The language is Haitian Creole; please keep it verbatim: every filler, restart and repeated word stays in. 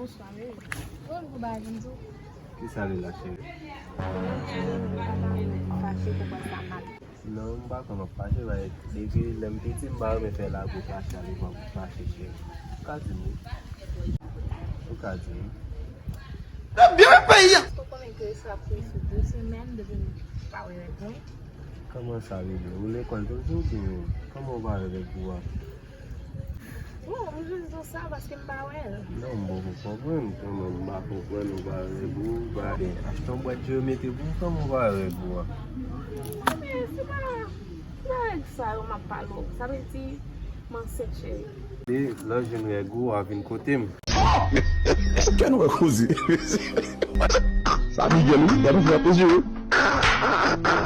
Bonswa, bebe. Bon, bon bagay pou m di w. Kisa li la, cheri? Fache pou mwen sa mal. Non, m pa konn w ap fache, bay. Depi lè m piti, m pa renmen fè lakou fache, ale fò fache, cheri. Ou ka di m wi. Ou ka di m. Ebyen, men peyi a. Ou konnen ke sa ap fè sou de semèn depi m pa wè règ mwen. Kòman sa, bebe? Ou lekòl toujou oubyen kòman w pa wè règ ou a? Bon, m jis di w sa paske m pa wè l. Non, m poko konprann. Kòman m pa konprann ou pa wè règ ou? Ba, achte yon bwat dyo mete pou ou, kòman ou pa wè règ ou a? Men se pa, se pa règ sa yo m ap pale w. Sa vle di m ansent, cheri. E lè w jwenn règ ou, w a vin kote m. Kè nou wè koze. Sa Miguel wi, gade fè atensyon wi.